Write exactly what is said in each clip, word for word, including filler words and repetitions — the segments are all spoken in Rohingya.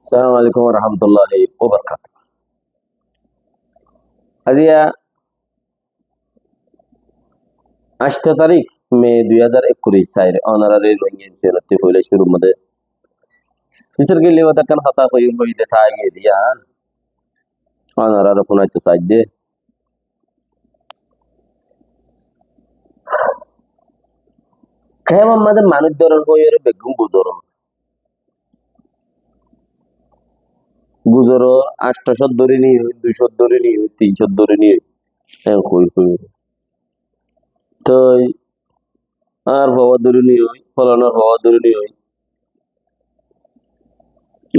Assalamu alaikum warahmatulláhi wabarakátuhu. Aijja añctó tarík me dui házar ekkuri sair, onorare Rohingya M C N ottú foila cúrur mazé fisar gilli hotá ekkán hotá hoiyum hoiyé de táigiyé de yían. Onorare fúnaito saidde. Kemor mazé manúic dórer hoiyóre beggún guzorór. Guzorór, añctó cót dóri niyói, dui cót dóri niyói, tin cót dóri niyói. En hoi hoi. Toi añár fua dóri niyói, folonor fua dóri niyói.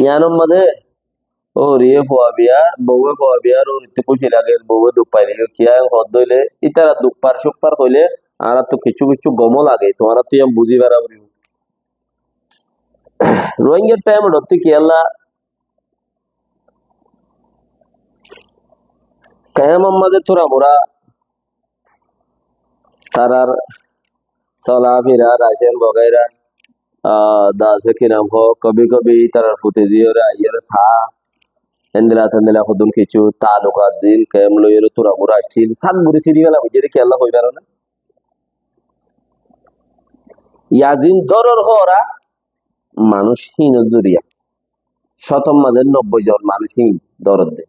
Yíanor mazé óriye fua biyar, bouwe fua biyar, órittú kúci lager, bouwe duk faile, kiyá en hoó de óile, ítara duk far, cúk far hoile, añárattu kiccú kiccú gomó lage, tuáñrattu yían buzí fara foribó. Rohingya thaim ottú kiyólla kemor mazé tura mura tarár solafira, racen wagaira, ah, dase ki nam hoó, kobi kobi tarár fute ziyóre aiyóre saá, endilla tendilla hodún kiccú taalukat zin, kem loiyóre tura mura accíl, sán gori siri fela, buijjó de kiyólla hoi faro na. Yazin dórer hoóra manúic híinor zoriya. Cótor mazé nobboi zon manúic híin dórer de.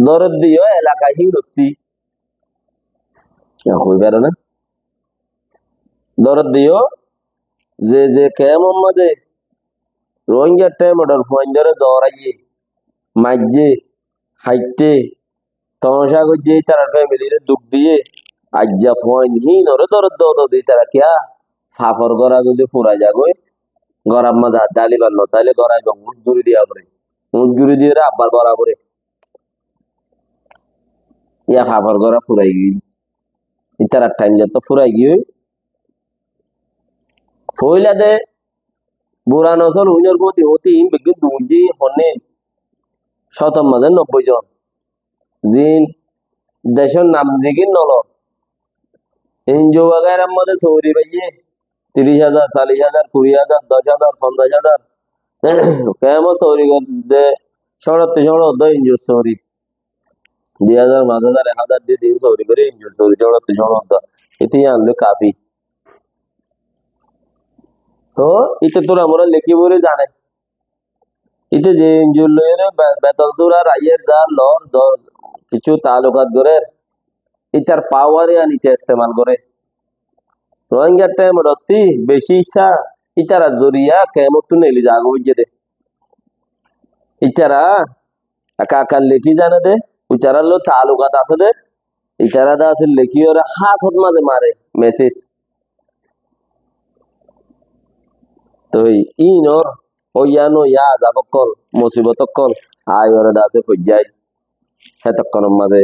Dórer de yó elaka híinottú. Yá hoi faro na? Dórer de yó ze ze kemor mazé Rohingya thaim odor fuaindóre zoraiyé, maijjé, haitté, tomacá goijjé, ítarar femilire duk diyé, aijja fuain híinoré dórer de, dórer de ítara kiyá? Fafor góra zodi furai zagói, górar mazé dalibar no táile góra ibá uñth guri diya foré. Uñth guri diyóre abbar bóra foré. Yá fafor góra furai giyói. Ítarar thaim zotto furai giyói. Foila de bura nosol uinor foti foti in beggún duñjji honne cótor mazé nobboi zon. Zin decor nam zikir nolor. N G O wagairar mazé sóori faiyé, tiríc házar, callic házar, kuri házar, doc házar, fonzaic házar. Kemot sóori gorer de, cóñçottú cóñço de N G O sóori. Dui házar, fañs házar, ek házar di zin sóori gorí, N G O sóori, cóñçottú cóñço de. Íte yían loi kafi. Tó íte tura mura leki fori zane. Íte ze N G O loiyóre be-, beton sura raiyer za lor, zo-, kiccú taalukat gorer, ítar pawar yían íte estemal gore. Rohingya thaim ottú beci issá ítarar zoriya kemottú neli zagói buijjé de. Ítara eka eka leki zane de, ítarar loi taalukat asé de, ítara de asé lekiyóre hásot mazé mare meses. Toi ínor óiya no óiya azab ókkol, musibot ókkol aiyóre de asé foijjai. Hétokkónor mazé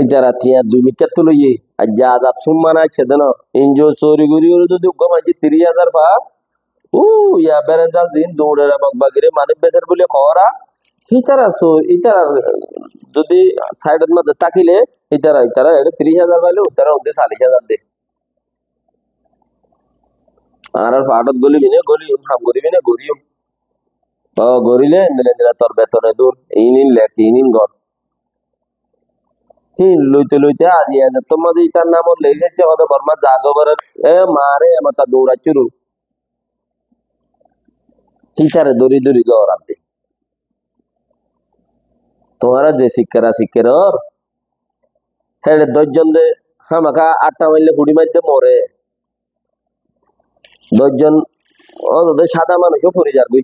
ítara tiañ dui mikká tuloiye, aijja azab summa na aiccé de no. N G O sóori gorí gorí zodi uggwá maincé tiríc házar fa, ú, yá berenzal zin duñre bak bagire manúic beser buli hoóra, ítara só-, ítara zodi saidot mazé tákile, ítara, ítara ere tiríc házar faile, ítara undi callic házar de. Añárar fathot goli bine, goli, ham gori bine, gori. Ó, goríle, endilla, endilla tor betone dun, inin lek, inin gor. Híin loite loite aijja ezettór mazé ítar nam lei saiccé, hode Bormá zagói bere, e mare, e mata duñrai cúru. Hítare dóri dóri dórar de. Tuáñra ze sikkera sikkeror, héçe doc zon de hámaka atta maille furi maidde more. Doc zon, ó, de sáda manúic ó fori zargói.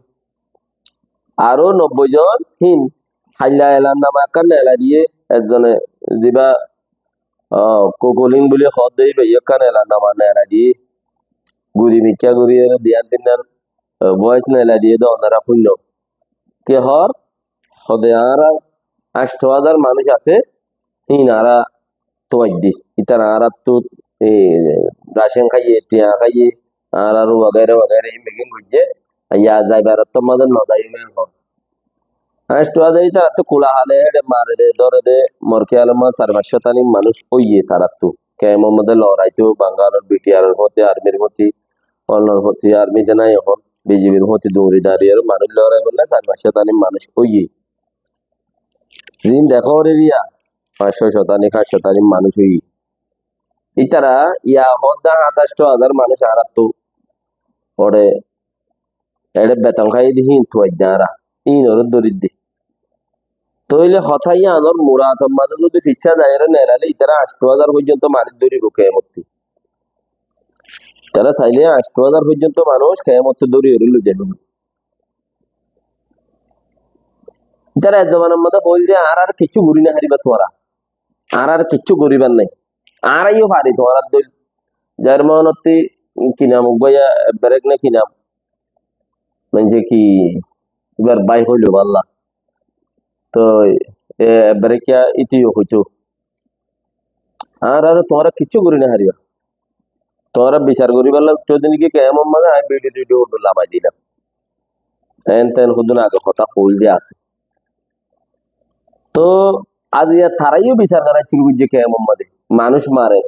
Aró nobboi zon híin hailla elan nama ekkán nelai diyé, ekzone ziba, ó, Kokoling buli hoó de, íba ekkán elan nama nelai diyé. Guri mikká guri ere diyan tinnan, ó, voice nelai diyé de onora fúinno. Ki hoór? Hode añára añctho házar manúic asé, híin añára tuaiddi. Ítara añárattú, e, racen háiye, tiañ háiye, añárar wagaira wagaira híin beggín goijjé, aijja zaibar ottór mazé no zaiyum en hoór. Añctho házar ítarattú kula hále, héçe mare de, dóre de, mor kéyalor mazé sair fañs cót tani manúic óiye tarattú. Kemor mazé loraitó, Bangalor B T R or foti, armir foti, onor foti, armi de nai ehón. B J P r fúañti duñri dañri aró manúic lorái goríle sair fañs cót aní manúic óiye. Ziín dekór eriya, fañs cót aní, fañs cót aní manúic óiye. Ítara yá hoódde háñtaccó házar manúic añáráttu. Ore, eçé beton háiye de híin tuaidde añára. Híinoré dóridde. Tóile hotá yíanor murator mazé zodi fissá zaiyóre neelaile ítara añctó házar foijjonto manúic dóribo kemottú. Ítara sailé añctó házar foijjonto manúic kemottú dóriyoré loizaibo. Ítara ek zobanar mazé hoóilde, añára ar kiccú gorí nofaribá tuáñra. Añára ar kiccú goríbar nái. Añára yó fari tuáñrar dóil. Zar monottí ki nam uggúa, Ebrek né ki nam? Maincé ki ibar bái hoilo bálla. Toi e Ebrek yá íte yó hoitó. Añára ar tuáñra kiccú gorí nofaribá. Tuáñra bisar goríballa uiththó de niki kemor mazé, añí bidiyo tidiyo uddú lamai dilam. En ten hodún age hotá hoóilde asé. Tóu aziya tará yó bisar goráiccúru goijjé kemor mazé. Manúic marer.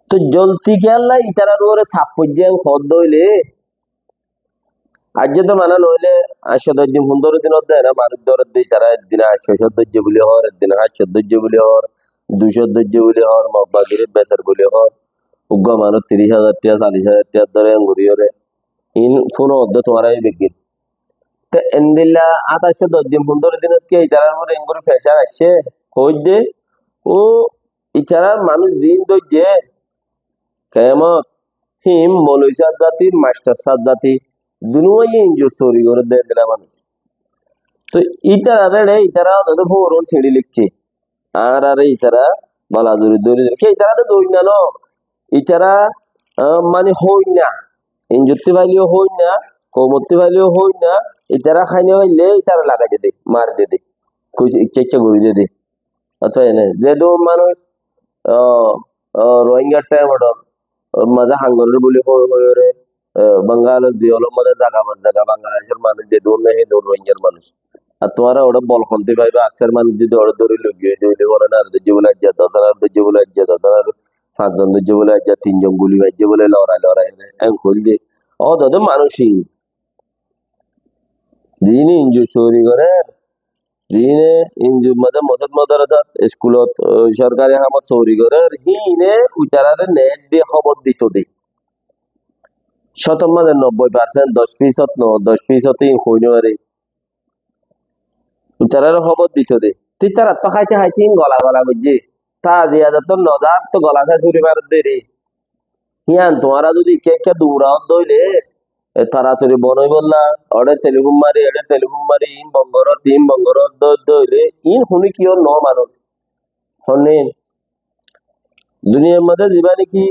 Tóu zolti kiyólla ítarar uore saf foijjé en hoódde óile, aijjó de mana noóile, añctó doc din, fundóro din ódde ena manúic dóredde, ítara eddin añctó cót dóijje buli hoór, eddin háñt cót dóijje buli hoór, dui cót dóijje buli hoór, Mog Bagiré beser buli hoór, uggúa manúic tiríc házar tiya, callic házar tiya dóre en goríyoré. Iín fúno hoódde tuáñra beggín. Te endilla háñtaccó doc din, fundóro dinot kiyá ítarar uore engorí fecár aiccé? Hoóidde, ó ítarar manúic ziín dóijje, kemot, híin moloi sáb zati, mastor sáb zati, dunúwaye injur sóori gorédde endilla manúic. Toi ítararé eçé, ítara ódode fóoron siñçí loikké. Añáráre ítara bola dóri dóri dóri. Ke ítara de dóinna no. Ítara, ah, mani hóinna. Injuttí faileyó hóinna, koumottí faileyó hóinna, ítara háine faille ítara lagai dede, mari dede. Kuc icca icca gorí dede. Ótfa ene, zedún manúic, ah, ah, Rohingyar thaim or mazé ham gorér buli hoi, hoiyóre, eh, Bangalor ziyólor mazé zaga ba zaga Bangladecór manúic zedún né, hédún Rohingyar manúic. Ar tuáñra uçé bol hontí faiba, aksar manúic zodi uçé dóri loi giyé, dóri loi bole, "Na, dóijje bole aijja, doc házar dóijje bole aijja, doc házar, fañs zon dóijje bole aijja, tin zon guli maijje bole, lorai lorai," en hoilde. Ó dode manúic iín. Ziíne injur sóori gorér, ziíne injur mazé mosót modarasat, iskulot, o, sorkari hamot sóori gorér, híine uitarare needde hóbor dito de. Cótor mazé nobboi parsent, doc fisót no, doc fisót híin hoi no fare. Uitarare hóbor dito de. Te ítarattú háite háite híin gola gola goijjé. Taziyadottú nozar to gola sai suri maredde re. Híyan tuáñra zodi ekká ekká duñra ódde óile, e, toratori bon óibolla, oçé telifún mari, eçé telifún mari, iín bon goró, iín bon goró ódde óile, iín huní kiyór no manúic. Honné, duniyar mazé zibá niki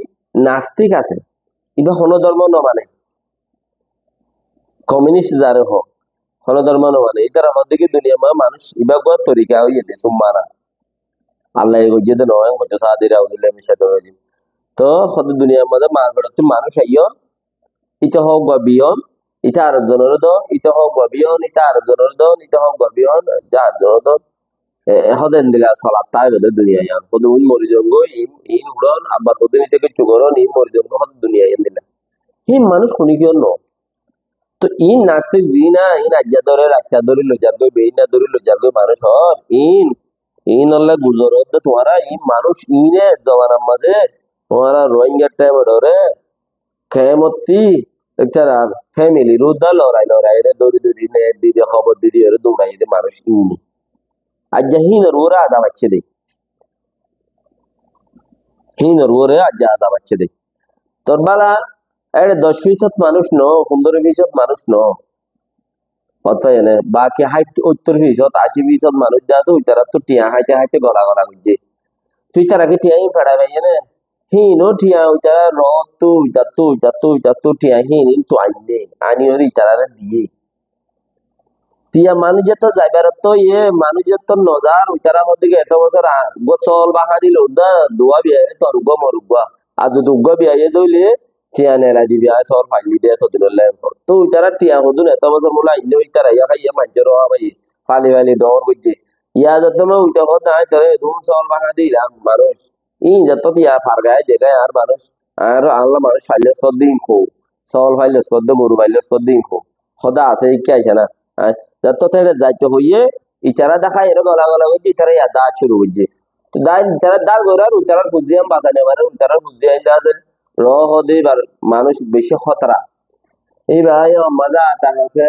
nastik asé, ibá honó dormo no mane. Kominist zaré hoó, honó dormo no mane. Ítara hoó de ki duniyar mazé manúic ibá uggúa torika óiye de, summa na. Allaye goijjé de no, en hoito sádir auzubillahi minash shaitanir rajim. Toh hoó de duniyar mazé marfeçottú manúic aiyón, íte hoó uggúa biyón, íte ar ekzonoré don, íte hoó uggúa biyón, íte ar ekzonoré don, íte hoó uggúa biyón, íte ar ekzonoré don. E, e hoó de endilla solat táibo de duniya yián. Hoó de uín mori zongói, iín, iín uçón, abar hoó de íte kiccú gorón, iín mori zongói, hoó de duniya endilla. Híin manúic huní kiyór no. Toh iín nastik ziín, iín aijja dóri, raitta dóri loizargói, beínna dóri loizargói manúic hoór, iín, iín olla guzor ódde tuáñra, iín manúic iíne zobanar mazé tuáñra Rohingyar thaim or ore, kemottí, ítara femilir uddá lorai lorai ere dóri dóri needde de, hóbor di di ere duñrai de manúic iíne. Aijja híinor uore azab aiccé de. Híinor uore aijja azab aiccé de. Tor bála, eçé doc fisót manúic no, fundóro fisót manúic no. Ótfa ene, baki háit, óttor fisót, aci fisót manúic de asé, uitarattú thiañ háite háite gola gola goijjé. Tui ítara ki thiañ híin feçai faiyé né? Híin ó thiañ uitara rottú, uitartú, uitartú, uitartú thiañ híin, híin tui ainné, aníyore itarare diyé. Tiya manúic zettót zaibar ottót, iye manúic zettót nozar, uitara hoódde ki eto bosór a-, uggúa sóol báñgi dile uddá duwá biyaiyé, tor uggúa mor uggúa. Ar zodi uggúa biyaiyé dóile, tiya nelai dibi, aññí sóol faillí dé eto dinolla. Tó uitara tiya hodún eto bosór mula ainné, uitara iya háiye, maincóre háwaiye, fali fali dhoóñr goijjé. Iya zettót mane uite hoódde aññí tore edún sóol báñgi dilam manúic. Íin zettót iya fargái degái añár manúic, añár Allah manúic faillós hoódde íin hoó. Sóol faillos hoódde, goru faillos hoódde, ín hoó. Hoódde asé, íkka aicá na. Ai, zettó teçe zaito hoiyé, itará dahái ere gola gola goijjé, itará yá dahá cúru goijjé. Tó dahái, itará dahár goibar, itarár fuain basai no faré, itarár fuain dahá asé. Ro hoódde íbar manúic beci hótara. Íba yó mazé ata asé,